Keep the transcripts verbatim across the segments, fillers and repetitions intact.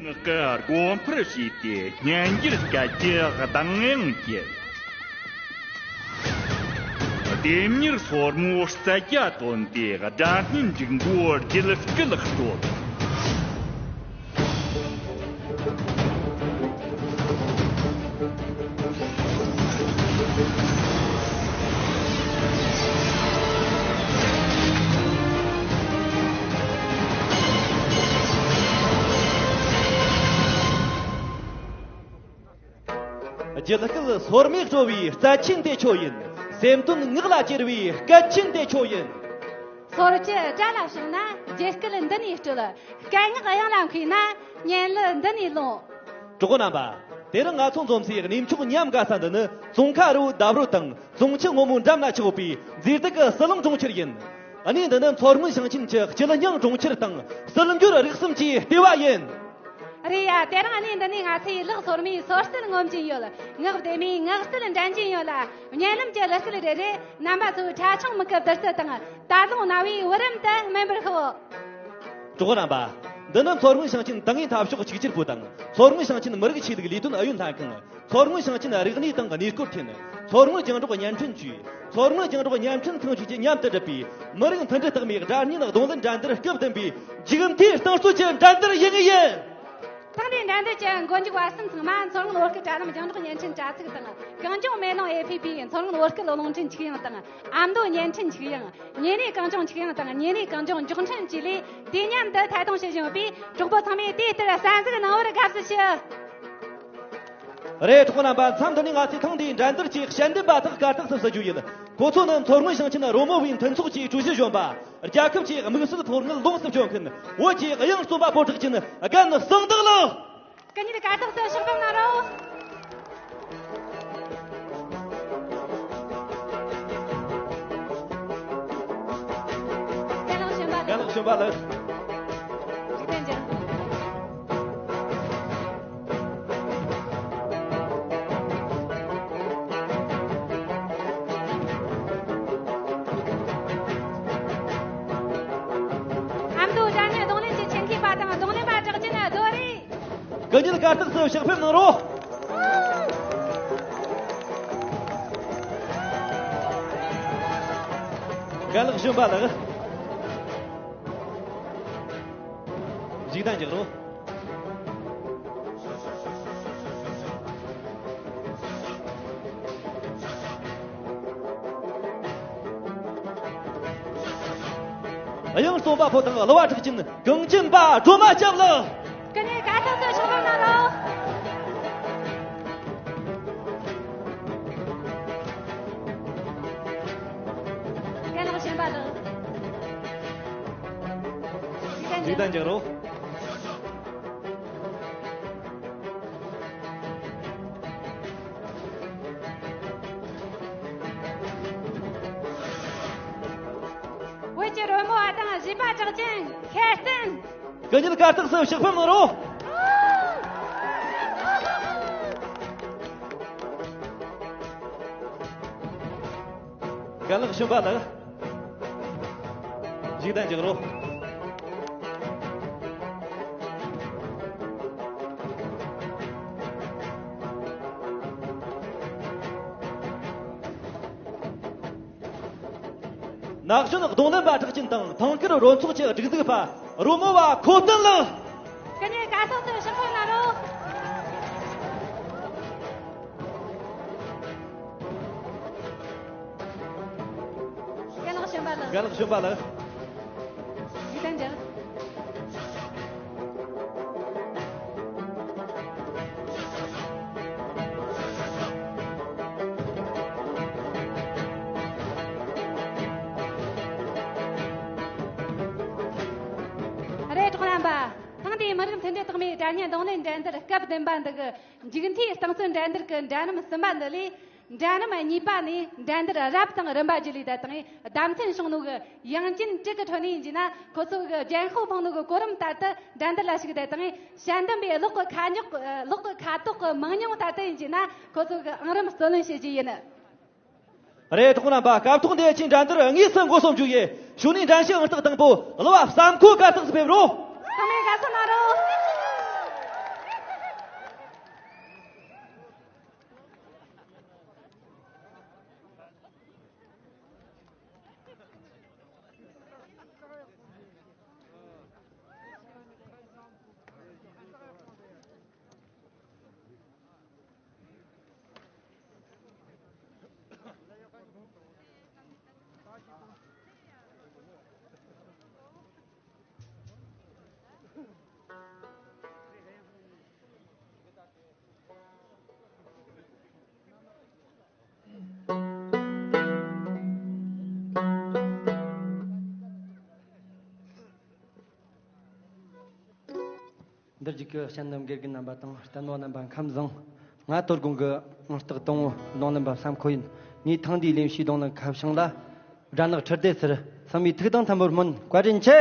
ངག་གི་སྒོ་འཕར་ཕྱེས་ཏེ་སྙན་འགྱུར་སྐད་ཀྱི་གདངས་དབྱངས་བསྐྱེད། ལྡེམ་མྱུར་སོར་མོའི་རྩལ་རྒྱ་བཏོན་ཏེ་སྒྲ་སྙན་འབྲུག་མགོའི་རྒྱུད་སྐུད་དཀྲོལ། རྒྱུད་སྐུད་སོར་མོས་དཀྲོལ་བའི་རྩལ་ཆེན་དེ་ཁྱོད་ཡིན། སེམས་དོན་ངག་ལ་གྱེར་བའི་སྐད་ཆེན་དེ་ཁྱོད་ཡིན། སོར་བཅུ་སྒྲ་ལ་བྱུང་ན་རྒྱུད་སྐུད་འདི་ནས་དཀྲོལ། སྐད་ངག་དབྱངས་ལ་མཁས་ན་སྙན་གླུ་འདི་ནས་ལོངས། གྲོགས་པོ་རྣམ་པ། དེ་རིང་ང་ཚོ་འཛོམས་སའི་གནས་མཆོག་ཉམས་དགའ་ས་འདི་ནི་ཙོང་ཁ་རུ་འདབས་རུ་དང་ཙོང་ཆུ་སྔོན་མོའི་འགྲམ་ལ་ཆགས་ཡོད་པའི་མཛེས་སྡུག་གི་ཟི་ལིང་གྲོང་ཁྱེར་ཡིན། གནས་འདི་ནི་མཚོ་སྔོན་ཞིང་ཆེན་གྱི་སྐྱིད་སྙིང་གྲོང་ཁྱེར་དང་སྲིད་འབྱོར་རིག་གསུམ་གྱི་ལྟེ་བ་ཡིན། རེད་ཡ། དེ་རིང་གནས་འདི་ནས་ང་ཚོས་ལག་སོར་མོའི་སོར་རྩལ་ངོམ་གྱིན་ཡོད། ངག་བདེ་མོའི་ངག་རྩལ་འགྲན་གྱིན་ཡོད་ལ། བརྙན་ལམ་གྱི་གླུ་སྐད་རེ་རེས་རྣམ་པ་ཚོའི་ཁྲ་ཆུང་མིག་གི་བདུད་རྩི་དང་། ད་རུང་རྣ་བའི་བུ་རམ་དུ་སྨིན་པར་ཤོག། གྲོགས་རྣམ་པ། འདི་ནི་མཚོ་སྔོན་ཞིང་ཆེན་ཏང་ཨུའི་འཐབ་ཕྱོགས་གཅིག་གྱུར་པུའུ་དང་། མཚོ་སྔོན་ཞིང་ཆེན་མི་རིགས་ཆོས་ལུགས་ལས་དོན་ཨུ་ཡོན་ལྷན་ཁང་། མཚོ་སྔོན་ཞིང་ཆེན་རིག་གནས་དང་གནས་སྐོར་ཐིན། མཚོ་སྔོན་རྒྱང་སྒྲོག་བརྙན་འཕྲིན་ཅུས། མཚོ་སྔོན་རྒྱང་སྒྲོག་བརྙན་འཕྲིན་ཁང་བཅས་ཀྱིས་མཉམ་དུ་བསྒྲུབས་པའི་མི་རིགས་མཐུན་སྒྲིལ་རྟགས་མའི་སྒྲ་སྙན་རྡུང་ལེན་འགྲན་བསྡུར་སྐབས་བདུན་པའི་མཇུག་མཐའི་རྟིང་རྩོད་ཀྱི་འགྲན་བསྡུར་ཡིན་ངེས་ཡིན། ཐེངས་འདིའི་འགྲན་བསྡུར་གྱི་མགོ་མཇུག་བར་གསུམ་ཚང་མ་མཚོ་སྔོན་བོད་སྐད་དྲ་ལམ་རྒྱང་སྒྲོག་བརྙན་འཕྲིན་དྲ་ཚིགས་དང་། གངས་ལྗོངས་མེ་ལོང་ཨེ་ཕི་པི། མཚོ་སྔོན་བོད་སྐད་གློག་འཕྲིན་ཁྱུག་དབྱིངས་དང་། ཨ་མདོ་བརྙན་འཕྲིན་ཁྱུག་དབྱིངས། ཉེ་ནས་གངས་ལྗོངས་ཆོས་དབྱིངས་དང་། ཉེ་ནས་གངས་ལྗོངས་མགྱོགས་འཕྲིན་བཅས་ལས་དུས་མཉམ་དུ་ཐད་གཏོང་བྱེད་བཞིན་ཡོད་པས། གྲོགས་པོ་ཚང་མས་དེ་ལྟར་གསན་གཟིགས་གནང་བར་དགའ་བསུ་ཞུ། རེད། གྲོགས་པོ་རྣམ་པ། མཚམས་འདི་ནས་ང་ཚོས་ཐེངས་འདིའི་འགྲན་བསྡུར་གྱི་དཔྱད་འདེམས་པ་དག་གར་སྟེགས་སུ་བསུ་རྒྱུ་ཡིན། ཁོ་ཚོ་ནི་མཚོ་སྔོན་ཞིང་ཆེན་རོལ་མོ་བའི་མཐུན་ཚོགས་ཀྱི་ཀྲུའུ་ཞི་གཞོན་པ། རྒྱལ་ཁབ་ཀྱི་དམིགས་བསལ་ཕོགས་དངུལ་ལོངས་སུ་སྤྱོད་མཁན་བོད་ཀྱི་དབྱངས་རྩོམ་པ་པོ་གྲགས་ཅན་རྒན་གསང་བདག་ལགས། སྐུ་ཉིད་གར་སྟེགས་སུ་ཕྱག་ཕེབས་གནང་རོགས། རྒན་ལགས་གཞོན་པ་ལགས། རྒན་ལགས་གཞོན་པ་ལགས། འཇིག་རྟེན་འཇིག། ཨ་མདོ་སྒྲ་སྙན་རྡུང་ལེན་གྱི་ཆེད་མཁས་པ་དང་རྡུང་ལེན་པ་གྲགས་ཅན་རྡོ་རེད། སྐུ་ཉིད་གར་སྟེགས་སུ་ཕྱག་ཕེབས་གནང་རོགས། རྒན་ལགས་གཞོན་པ་ལགས། བཞུགས་གདན་འཇགས་རོགས། དབྱངས་རྩོམ་པ་པོ་དང་གླུ་བ་གྲགས་ཅན་གངས་ཅན་པ་སྒྲོལ་མ་སྐྱབས་ལགས། སྐུ་ཉིད་གར་སྟེགས་སུ་ཕྱག་ཕེབས་གནང་རོགས། རྒན་ལགས་གཞོན་པ་ལགས། བཞུགས་གདན་འཇགས་རོགས། བོད་ཀྱི་རོལ་མོ་བ་དང་བཞས་པ་གྲགས་ཅན་ཤེར་བསྟན། སྐུ་ཉིད་གར་སྟེགས་སུ་ཕྱག་ཕེབས་གནང་རོགས། རྒན་ལགས་གཞོན་པ་ལགས། བཞུགས་གདན་འཇགས་རོགས། ན་གཞོན་རྡུང་ལེན་པ་གྲགས་ཅན་དང་ཐང་དཀར་རོལ་ཚོགས་ཀྱི་སྒྲིག་འཛུགས་པ་རོལ་མོ་བ་ཁོ་ཏན་ལགས། སྐུ་ཉིད་གར་སྟེགས་སུ་ཕྱག་ཕེབས་གནང་རོགས། རྒན་ལགས་གཞོན་པ་ལགས། རྒན་ལགས་གཞོན་པ་ལགས། བཞུགས་གདན་འཇགས། རེད། གྲོགས་རྣམ་པ། ཐེངས་འདིའི་མི་རིགས་མཐུན་སྒྲིལ་རྟགས་མའི་སྒྲ་སྙན་རྡུང་ལེན་འགྲན་བསྡུར་སྐབས་བདུན་པ་འདི་གི་མཇུག་མཐའི་རྟིང་རྩོད་འགྲན་བསྡུར་གྱི་འདྲ་མཉམ་གསུམ་པ་འདི་ལས། འདྲ་མཉམ་གཉིས་པ་ནས་འགྲན་བསྡུར་རབ་དང་རིམ་པ་བརྒྱུད་ལས་ད་དང་བདམས་ཐོན་བྱུང་ནོ་གི་ཡང་ཅིན་ཀྲིག་གི་ཁྲོད་ནས་ཡིན་གྱི་ན། ཁོ་ཚོ་གི་རྒྱན་ཤོག་འཕངས་ནོ་གི་གོ་རིམ་ལྟར་དུ་འགྲན་བསྡུར་ལ་ཞུགས་ད་དང་། དཔྱད་འདེམས་པའི་གློག་གི་ཁ་ཉོག་གློག་གི་ཁ་དོག་གི་མང་ཉུང་ལྟར་དུ་ཡིན་གྱི་ན། ཁོ་ཚོ་གི་ཨང་རིམ་རྩོད་ལེན་བྱེད་རྒྱུ་ཡིན། རེད། གྲོགས་རྣམ་པ། སྐབས་ཐོག་འདིའི་ཆེད་འགྲན་བསྡུར་དངོས་སུ་འགོ་རྩོམ་རྒྱུ་ཡིན། གཞུག་ནས་འགྲན་ཞུགས་ཨང་རྟགས་དང་པོ་གླུ་བ་བསམ་ཁོ་གར་སྟེགས་སུ་ཕེབས་རོགས། ཚང་མས་དགའ་བསུ་གནང་རོགས། འདིར་བཞུགས་ཀྱི་དཔྱད་འདེམས་དགེ་རྒན་རྣམ་པ་དང་ལྟད་མོ་རྣམ་པ་ཁམས་བཟང་། ང་དོ་དགོང་གི་ཨང་རྟགས་དང་པོ་རྡུང་ལེན་པ་བསམ་ཁོ་ཡིན། ངའི་ཐེངས་འདིའི་ལེན་རྒྱུའི་རྡུང་ལེན་ཁ་བྱང་ལ་སྦྲ་ནག་ཁྲི་ལྡེ་ཟེར། ཚང་མས་ཐུགས་དང་མཐུན་པར་སྨོན། བཀའ་དྲིན་ཆེ།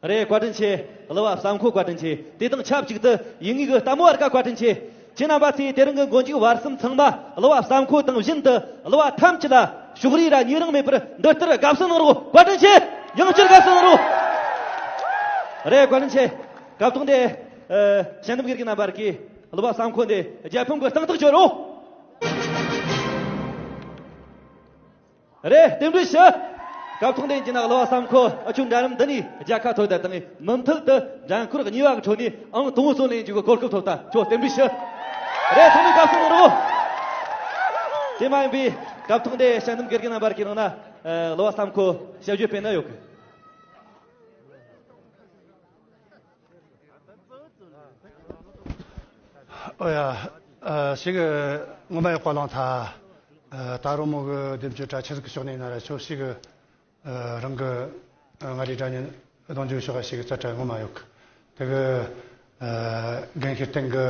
རེད། བཀའ་དྲིན་ཆེ། གླུ་བ་བསམ་ཁོ་བཀའ་དྲིན་ཆེ། དེ་དང་ཆབས་ཅིག་ཏུ་ཡིན་ངེས་ཀྱི་ལྟད་མོ་བ་རིགས་བཀའ་དྲིན་ཆེ། ཁྱེད་རྣམ་པ་ཚོས་དེ་རིང་གི་མགོ་མཇུག་བར་གསུམ་ཚང་མ་གླུ་བ་བསམ་ཁོ་དང་བཞིན་དུ་གླུ་བ་ཐམས་ཅད་ལ་ཕྱོགས་རིས་ར་ཉེ་རིང་མེད་པར་འདི་ལྟར་དགའ་བསུ་གནང་རོགས། བཀའ་དྲིན་ཆེ། ཡང་བསྐྱར་དགའ་བསུ་གནང་རོགས། རེད། བཀའ་དྲིན་ཆེ། སྐབས་ཐོག་འདི་ཨ་དཔྱད་འདེམས་དགེ་རྒན་རྣམ་པར་གྱིས་གླུ་བ་བསམ་ཁོ་འདི་རྒྱལ་ཕམ་གྱི་སྟེང་ཐག་གཅོད་རོགས། རེད། རྟེན་འབྲེལ་ཞུ། སྐབས་ཐོག་འདི་ཡིན་གྱི་ན་གླུ་བ་བསམ་ཁོ་ཨ་ཆུ་འདྲ་རམ་འདི་ནས་རྒྱལ་ཁ་ཐོབ་དེ་དང་མུ་མཐུད་དུ་འགྲན་ཁུར་གཉིས་པ་གི་ཁྲོད་ནས་ཨང་དང་པོ་སོན་ལེན་རྒྱུ་གི་གོ་སྐབས་ཐོབ་ད། ཁྱོད་རྟེན་འབྲེལ་ཞུ། རེད། ཚང་མས་བཀའ་བསྩལ་གནང་རོགས། དེ་མ་ཡིན་པའི་སྐབས་ཐོག་འདི་དཔྱད་འདེམས་དགེ་རྒན་རྣམ་པར་ཁྱེད་རང་ན་གླུ་བ་བསམ་ཁོ་ཞབས་ཞུ་སྤེལ་ན་ཡོད་གི། ཨོ་ཡ། ཨ། ཞིག་ངོ་མ་ཡག་པ་བླངས་ཐལ། ཨ། ད་རོལ་མོ་གི་སྡེབ་སྦྱོར་གྲ་ཆི་ཟིག་གི་ཕྱོགས་ནས་ཡིན་ན་ར་ཆོག་ཞིག་ཨ། རང་གི་ཨ། མངའ་རིས་སྒྲ་སྙན་རྡུང་རྒྱུའི་ཕྱོགས་ཞིག་གི་རྩལ་གྲ་ངོ་མ་ཡོད་གི། དེ་གི་ཨ། རྒན་ཤེས་སྟེང་གི་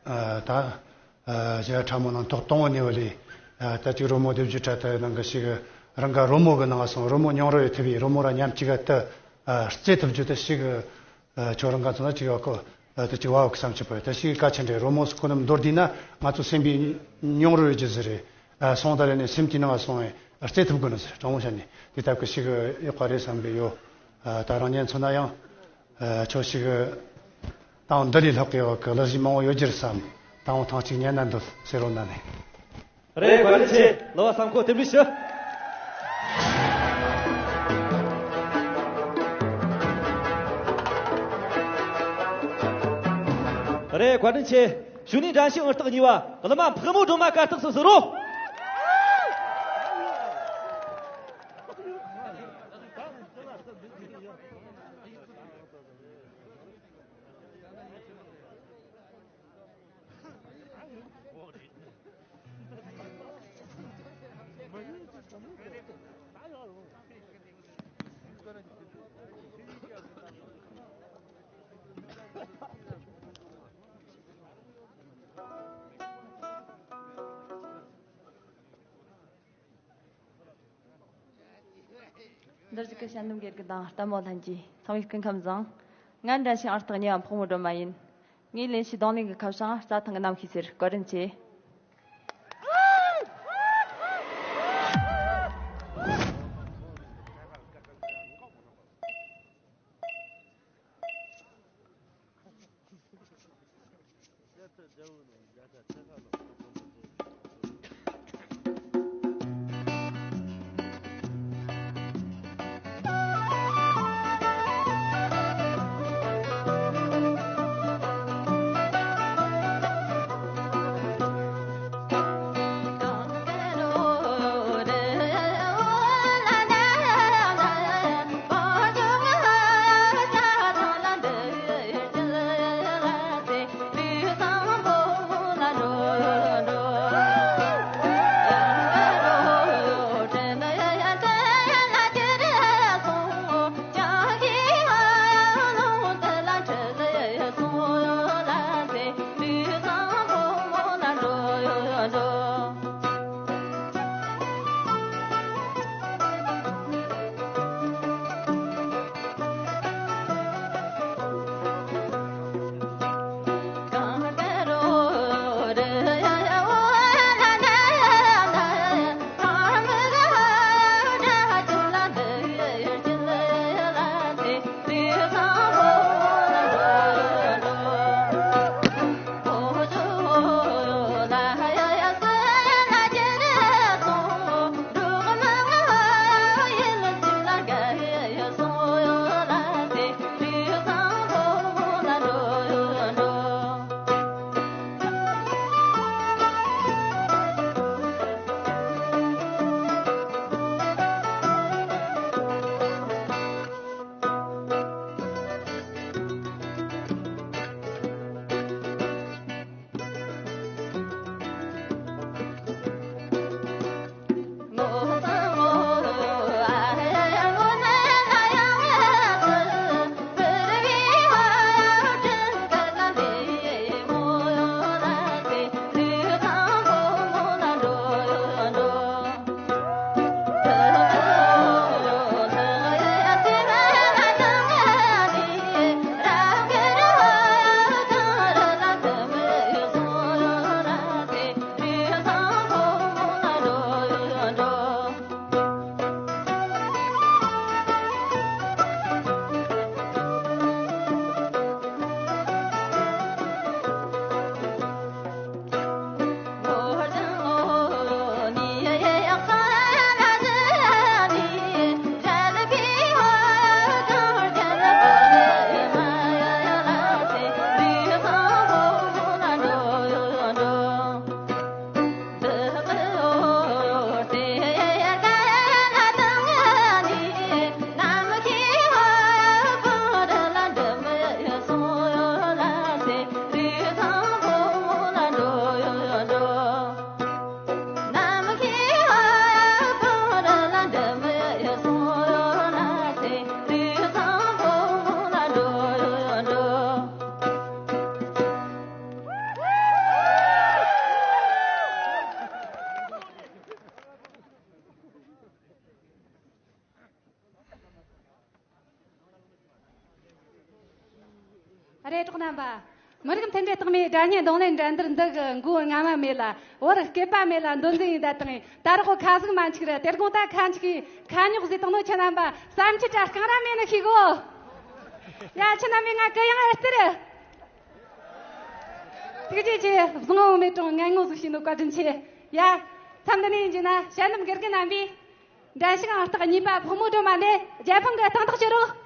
ཨ། ད་ཨ། ཞི་ཡ་ཁྲ་མོ་ནང་ཐོག་དང་བོ་ནས་བ་ལས་ཨ། ད་ཅིག་རོལ་མོ་སྡེབ་སྦྱོར་གྲ་དེ་ནང་གི་ཞིག་རང་ག་རོལ་མོ་གི་ནང་སོང་རོལ་མོ་མྱོང་རོལ་ཡོད་ཐུབ་པའི་རོལ་མོ་ར་མཉམ་གཅིག་ག་དེ་ཨ། རྩེ་ཐུབ་རྒྱུ་དེ་ཞིག་ཨ། ཁྱོད་རང་ག་ཚོ་ན་ཅིག་ཡོད་གོ། ཨ། དེ་ཅིག་བ་བ་གི་བསམ་ཆུ་པོ་དེ་ཞིག་གལ་ཆེན་རེད། རོལ་མོ་སུ་ཁོ་ནམ་མདོར་བསྡུས་ན་ང་ཚོ་སེམས་པའི་མྱོང་རོལ་ཡོད་རྒྱུ་ཟིག་རེད། ཨ། སོང་ད་རེ་ནས་སེམས་ཀྱི་ནང་སོང་བས་རྩེ་ཐུབ་དགོས་ནི་ཟེར་དྲང་མོ་བཤད་ནས་དེ་ལྟ་བུ་ཞིག་ཡོད་པ་རེད་བསམ་གི་ཡོད། ཨ། ད་རང་ཉིད་མཚོན་ན་ཡང་ཨ། ཁྱོད་ཞིག་དང་འདི་ལས་ལྷག་གི་ཡོད་གི་གླུ་གཞས་མང་བོ་ཡོད་རྒྱུ་རེད་བསམ། དང་བོ་ཐང་གཅིག་ཉན་ན་འདོད་ཟེར་རོ་ན་ནས། རེད། བཀའ་དྲིན་ཆེ། གླུ་བ་བསམ་ཁོ་རྟེན་འབྲེལ་ཞུ། རེད། བཀའ་དྲིན་ཆེ། གཞུག་ནས་འགྲན་ཞུགས་ཨང་རྟགས་གཉིས་པ་གླུ་མ་ཕག་མོ་སྒྲོལ་མ་གར་སྟེགས་སུ་ཟུར་རོ། འདིར་བཞུགས་ཀྱི་དཔྱད་འདེམས་དགེ་རྒན་དང་ལྟད་མོ་ལྷན་རྒྱས་ཚང་མའི་སྐུ་ཁམས་བཟང་། ང་འགྲན་ཞུགས་ཨང་རྟགས་གཉིས་པ་ཕག་མོ་སྒྲོལ་མ་ཡིན། ངའི་ལེན་རྒྱུའི་རྡུང་ལེན་གྱི་ཁ་བྱང་རྩྭ་ཐང་གི་རྣམ་ཤེས་ཟེར། བཀའ་དྲིན་ཆེ། པ། མི་རིགས་མཐུན་སྒྲིལ་རྟགས་མའི་སྒྲ་སྙན་རྡུང་ལེན་འགྲན་བསྡུར་འདི་གི་མགོ་རྔ་མ་མེད་ལ་བར་སྐེད་པ་མེད་ལ་འདོན་འཛིན་ཡིན་ད་དང་ད་རག་གོ་ཁ་ཟིག་མ་འཆིག་ར་དེར་དགོང་ད་ཁ་འཆིག་གི་ཁ་ཉོག་ཟིག་བཏང་ནོ་ཁྱེད་རྣམ་པ་བསམ་འཆར་ར་རྐང་ར་མེད་ནི་ཤེས་གོ། ཡ་ཁྱེད་རྣམ་པས་ང་གུ་ཡངས་ཨེ་སྟེར། ཐུགས་རྗེ་ཆེ། བཟང་བོ་མེད་རུང་ངན་ངོ་ཟིག་ཤེས་ནོ་བཀའ་དྲིན་ཆེ། ཡ། མཚམས་འདི་ནས་ཡིན་གྱི་ན་ཞལ་འདམ་དགེ་རྒན་རྣམ་པས། འགྲན་ཞུགས་ཨང་རྟགས་གཉིས་པ་ཕོ་མོ་སྒྲོལ་མ་ལས་རྒྱལ་ཕམ་གྱི་སྟེང་ཐག་གཅོད་རོགས།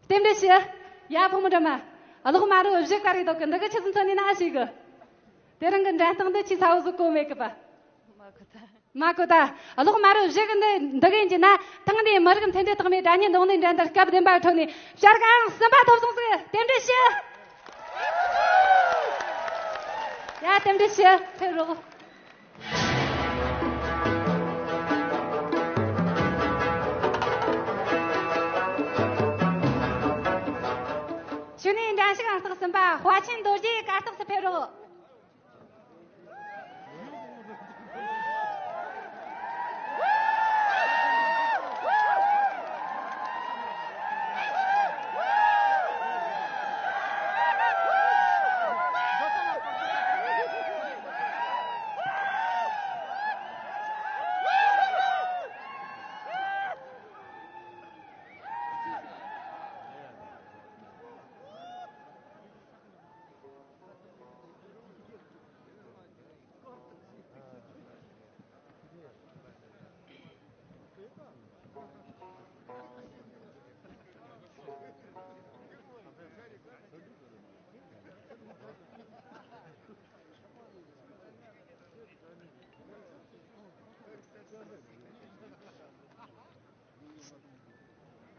རྟེན་འབྲེལ་ཞུ། ཡ་ཕོ་མོ་སྒྲོལ་མ། གློག་དམར་རོ་བཞི་ཀ་རེ་འདུག་གི་འདི་གི་ཆི་ཟིག་མཚོན་ནི་ན་ཞིག་གི། དེ་རིང་གི་འགྲན་སྟངས་འདི་ཆི་ས་བོ་ཟིག་གོ་མེད་གི་པ། མ་གོ་ད། གློག་དམར་རོ་བཞི་གི་འདི་འདི་གི་ཡིན་གྱི་ན་ཐེངས་འདིའི་མི་རིགས་མཐུན་སྒྲིལ་རྟགས་མའི་སྒྲ་སྙན་རྡུང་ལེན་འགྲན་བསྡུར་སྐབས་བདུན་པ་ཁྲོད་ནས་བྱ་དགའ་ཨང་གསུམ་པ་ཐོབ་སོང་ཟིག་རྟེན་འབྲེལ་ཞུ། ཡ་རྟེན་འབྲེལ་ཞུ་ཕེབས་རོགས། གཞུག་ནས་འགྲན་ཞུགས་ཨང་རྟགས་གསུམ་པ་དཔའ་ཆེན་རྡོ་རྗེ་གར་སྟེགས་སུ་ཕེབས་རོགས།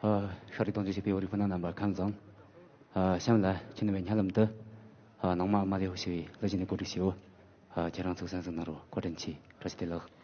ཨ། ཤ་རི་གཏོང་རྒྱུ་བྱེད་པའི་བོད་རིགས་སྤུན་ཟླ་རྣམ་པ་ཁམས་བཟང་། ཨ། གཤམ་ལ་ཁྱེད་རྣམ་པའི་སྙན་ལམ་དུ། ཨ། ནང་མ་ཨ་མ་ལེ་ཧོ་ཞེས་པའི་གླུ་གཞས་ནས་གོ་སྒྲིག་ཞུའོ། ཨ། ཁྱེད་རང་ཚོ་གསན་གཟིགས་གནང་རོགས། བཀའ་དྲིན་ཆེ། བཀྲ་ཤིས་བདེ་ལེགས།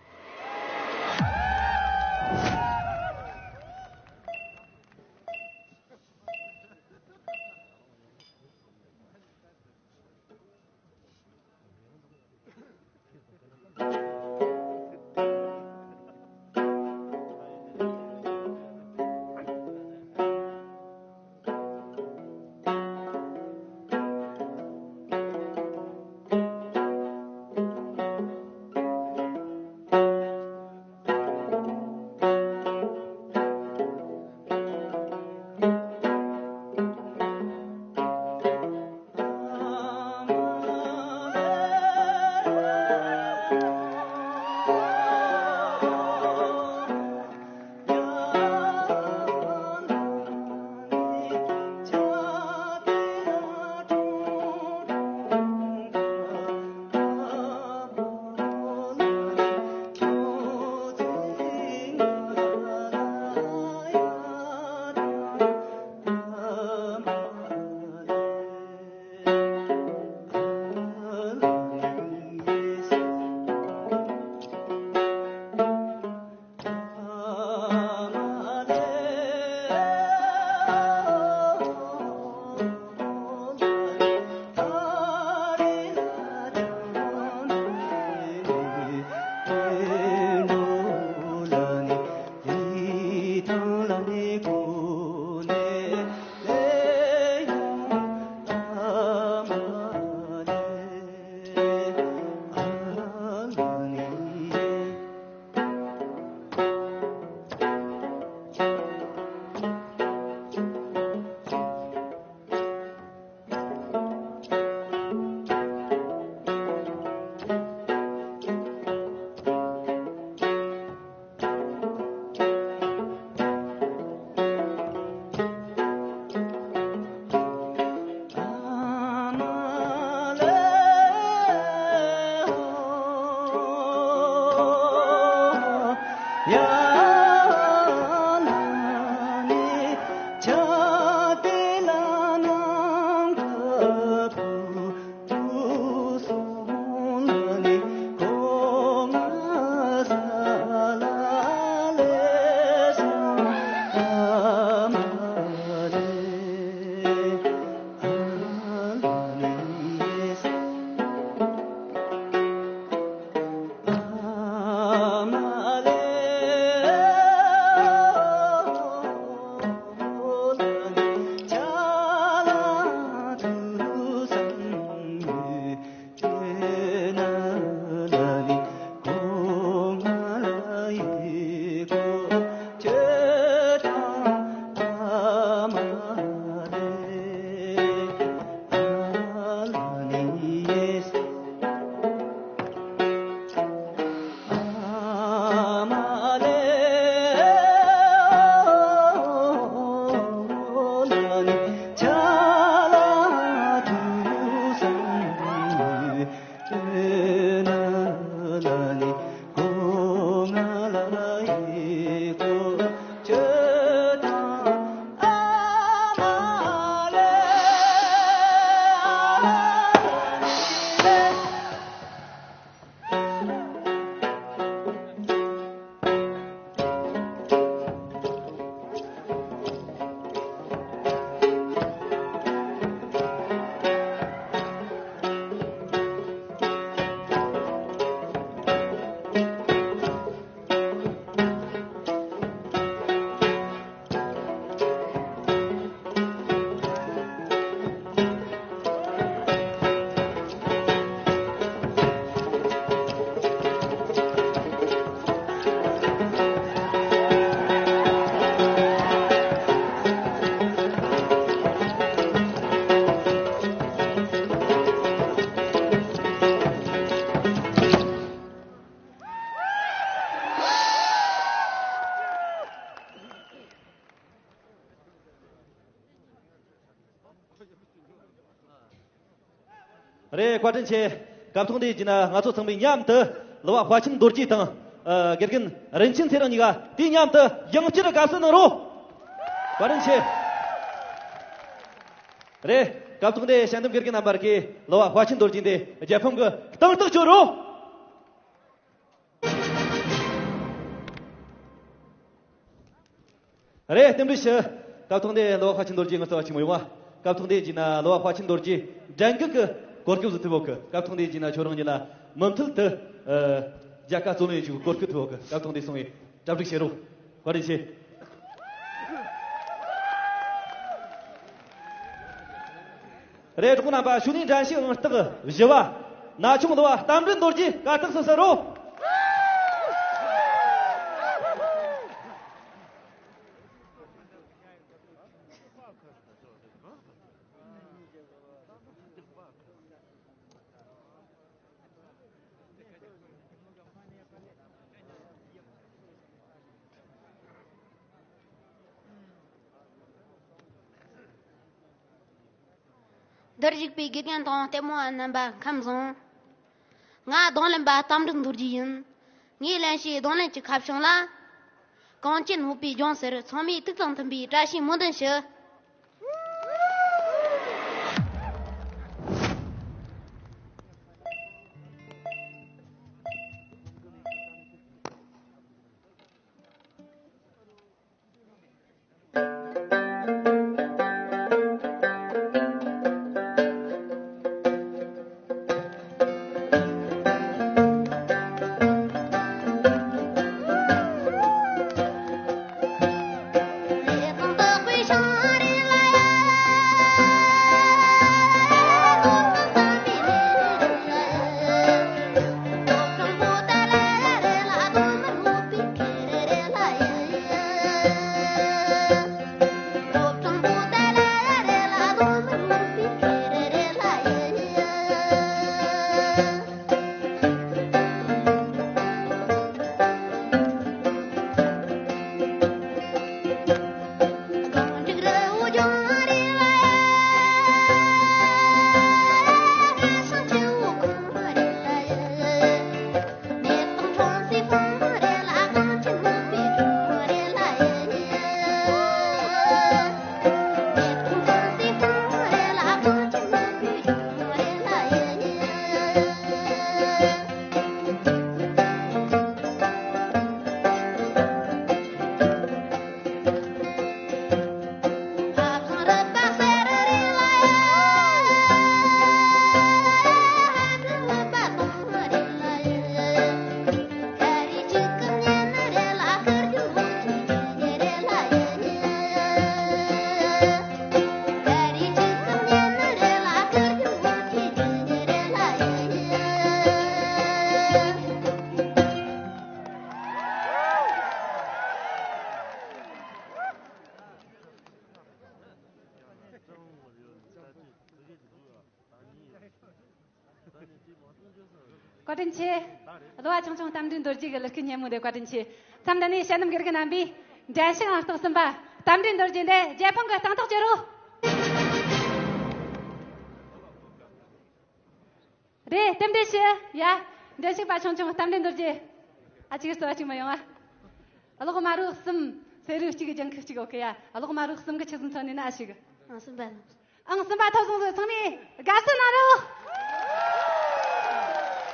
རེད། བཀའ་དྲིན་ཆེ། སྐབས་ཐོག་འདིའི་རྗེས་ན་ང་ཚོ་ཚང་མས་མཉམ་དུ་གླུ་བ་དཔའ་ཆེན་རྡོ་རྗེ་དང་། ཨ། དགེ་རྒན་རིན་ཆེན་ཚེ་རིང་གཉིས་ཀ་དེ་མཉམ་དུ་ཡང་བསྐྱར་དགའ་བསུ་གནང་རོགས། བཀའ་དྲིན་ཆེ། རེད། སྐབས་ཐོག་འདིའི་དཔྱད་འདེམས་དགེ་རྒན་རྣམ་པར་གྱིས་གླུ་བ་དཔའ་ཆེན་རྡོ་རྗེ་འདི་རྒྱལ་ཕམ་གྱི་གདེང་ཐག་གཅོད་རོགས། རེད། རྟེན་འབྲེལ་ཞུ། སྐབས་ཐོག་འདིའི་གླུ་བ་དཔའ་ཆེན་རྡོ་རྗེ་ངོ་ཚ་བ་ཆེན་མོ་ཡོང་བ། སྐབས་ཐོག་འདིའི་རྗེས་ན་གླུ་བ་དཔའ་ཆེན་རྡོ་རྗེ་འགྲན་ཁུལ་གྱི་གོ་སྐབས་སུ་ཐུག་ཡོད་གི། སྐབས་ཐོག་འདིའི་རྗེས་ན་ཁྱོད་རང་གཉིས་ལ་མུ་མཐུད་དུ། ཨ། མཇལ་ཁ་རྩོད་ལེན་བྱེད་རྒྱུའི་གོ་སྐབས་ཐུག་ཡོད་གི། སྐབས་ཐོག་འདི་སོང་བས་གྲ་སྒྲིག་བྱེད་རོགས། བཀའ་དྲིན་ཆེ། རེད། གྲོགས་པོ་རྣམ་པ། གཞུག་ནས་འགྲན་ཞུགས་ཨང་རྟགས་བཞི་བ་ན་ཆུང་གླུ་བ་རྟ་མགྲིན་རྡོ་རྗེ་གར་སྟེགས་སུ་གསོལ་རོགས། འདིར་བཞུགས་པའི་དགེ་རྒན་དང་ལྟད་མོ་བ་རྣམ་པ་ཁམས་བཟང་། ང་རྡུང་ལེན་པ་རྟ་མགྲིན་རྡོ་རྗེ་ཡིན། ངའི་ལེན་བྱའི་རྡུང་ལེན་གྱི་ཁ་བྱང་ལ། གངས་ཅན་སྔོན་པོའི་ལྗོངས་ཟེར། ཚང་མས་ཐུགས་དང་མཐུན་པའི་བཀྲ་ཤིས་སྨོན་འདུན་ཞུ། བཀའ་དྲིན་ཆེ། གླུ་བ་ཆུང་ཆུང་རྟ་མགྲིན་རྡོ་རྗེ་གི་གླུ་སྐད་སྙན་མོ་དེ་བཀའ་དྲིན་ཆེ། མཚམས་འདི་ནས་དཔྱད་འདེམས་དགེ་རྒན་རྣམ་པས་འགྲན་ཞུགས་ཨང་རྟགས་གསུམ་པ་རྟ་མགྲིན་རྡོ་རྗེ་འདི་རྒྱལ་ཕམ་གྱི་གདེང་ཐག་གཅོད་རོགས། རེད། རྟེན་འབྲེལ་ཞུ་ཡ། འགྲན་ཞུགས་པ་ཆུང་ཆུང་རྟ་མགྲིན་རྡོ་རྗེ། ཨ། ཅིག་རྩོལ་བ་ཅིག་མ་ཡོང་ཨ། གློག་དམར་རོ་གསུམ། སེར་རོ་གཅིག་ལྗང་ཁུ་གཅིག་ཨོ་ཁེ་ཡ། གློག་དམར་རོ་གསུམ་གི་ཆུ་ཚོད་ཐོན་ནས་ན་ཨ་ཞིག་ཨང་གསུམ་པ་ལ། ཨང་གསུམ་པ་ཐོབ་སོང་ཟིག་ཚང་མས་དགའ་བསུ་གནང་རོགས།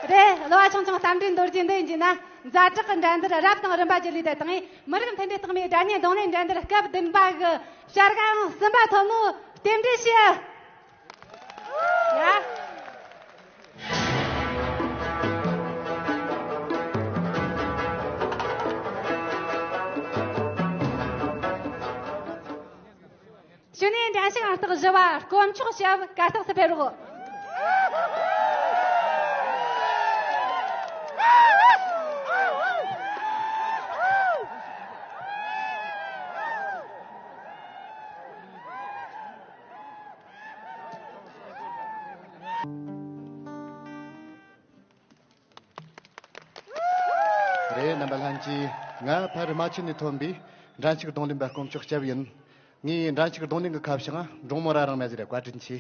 རེད། གླུ་བ་ཆུང་ཆུང་རྟ་མགྲིན་རྡོ་རྗེ་འདི་ཡིན་གྱི་ན། ཛ་དྲག་གི་འགྲན་བསྡུར་རབ་དང་རིམ་པ་བརྒྱུད་ལས་དེ་དང་། མི་རབས་མཐུན་སྒྲིལ་རྟགས་མའི་སྒྲ་སྙན་རྡུང་ལེན་འགྲན་བསྡུར་སྐབས་བདུན་པ་གི་བྱ་དགའ་ཨང་གསུམ་པ་ཐོབ་ནོ་རྟེན་འབྲེལ་ཞུ། ཡ། གཞུག་ནས་འགྲན་ཞུགས་ཨང་རྟགས་བཞི་བ་དཀོན་མཆོག་ཞབས་གར་སྟེགས་སུ་ཕེབས་རོགས། རེད། རྣམ་པ་ལྷན་རྒྱས། ང་ཕ་རི་རྨ་ཆུ་ནས་ཐོན་པའི་འགྲན་ཞུགས་རྡུང་ལེན་པ་དཀོན་མཆོག་སྐྱབས་ཡིན། ངའི་འགྲན་ཞུགས་རྡུང་ལེན་གྱི་ཁ་བྱང་འབྲོང་མོ་རྭ་རིང་མ་ཟེར་རེད། བཀའ་དྲིན་ཆེ།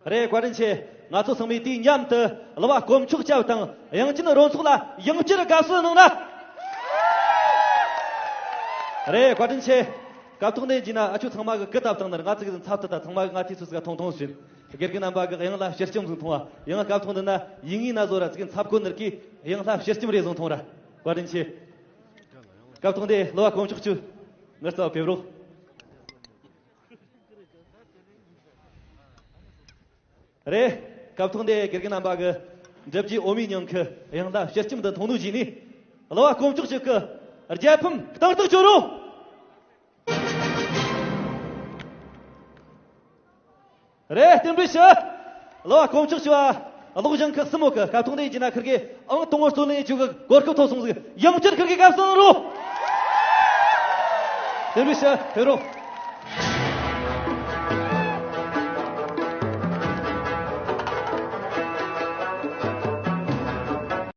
རེད། བཀའ་དྲིན་ཆེ། ང་ཚོ་ཚང་མས་དུས་མཉམ་དུ་གླུ་བ་དཀོན་མཆོག་སྐྱབས་དང་དབྱངས་ཅན་རོལ་ཚོགས་ལ་ཡང་བསྐྱར་དགའ་བསུ་གནང་ན། རེད། བཀའ་དྲིན་ཆེ། སྐབས་ཐོག་འདི་བྱས་ན་ཨ་ཆོ་ཚང་མ་གི་སྐུ་བཏབ་བཏང་ནི་རེད། ང་ཚོ་གི་འཚབ་ཏུ་ད་ཚང་མ་གི་ང་དུས་ཚོད་ཟིག་ཐུང་ཐུང་ཟིན། དགེ་རྒན་རྣམ་པ་གི་དབྱངས་ལ་ཕྱིར་ཞུམ་ཟིག་མཐོང་བ། ཡང་སྐབས་ཐོག་འདི་ན་ཡིན་ངེས་ན་བཟོ་ར་ཚིག་འཚབ་གོ་ནི་རེད་གི། དབྱངས་ལ་ཕྱིར་ཞུམ་རེ་ཟིག་མཐོང་ར། བཀའ་དྲིན་ཆེ། སྐབས་ཐོག་འདི་གླུ་བ་དཀོན་མཆོག་ཆུ་ངར་རྩ་བ་ཕེབས་རོགས། རེད། སྐབས་ཐོག་འདི་དགེ་རྒན་རྣམ་པ་གི་འགྲུབ་རྒྱུའི་འོ་མའི་ཉིང་ཁུ་དབྱངས་ལ་ཕྱིར་ཞུམ་དུ་མཐོང་ནོ་བྱས་ནས། གླུ་བ་དཀོན་མཆོག་ཆུ་གི་རྒྱལ་ཕམ་གཏིང་ཟབ་བྱོས་རོགས། རེད། རྟེན་འབྲེལ་ཞུ། གླུ་བ་དཀོན་མཆོག་ཆུ་བ་གློག་ལྗང་ཁུ་སྲིན་མོ་གི་སྐབས་ཐོག་འདི་བྱས་ན་ཁིར་གི་ཨང་དང་པོ་རྩོད་ལེན་བྱེད་གི་གོ་སྐབས་ཐོབ་སོང་ཟིག་ཡང་བསྐྱར་ཁིར་གི་དགའ་བསུ་གནང་རོགས། རྟེན་འབྲེལ་ཞུ། ཕེབས་རོགས།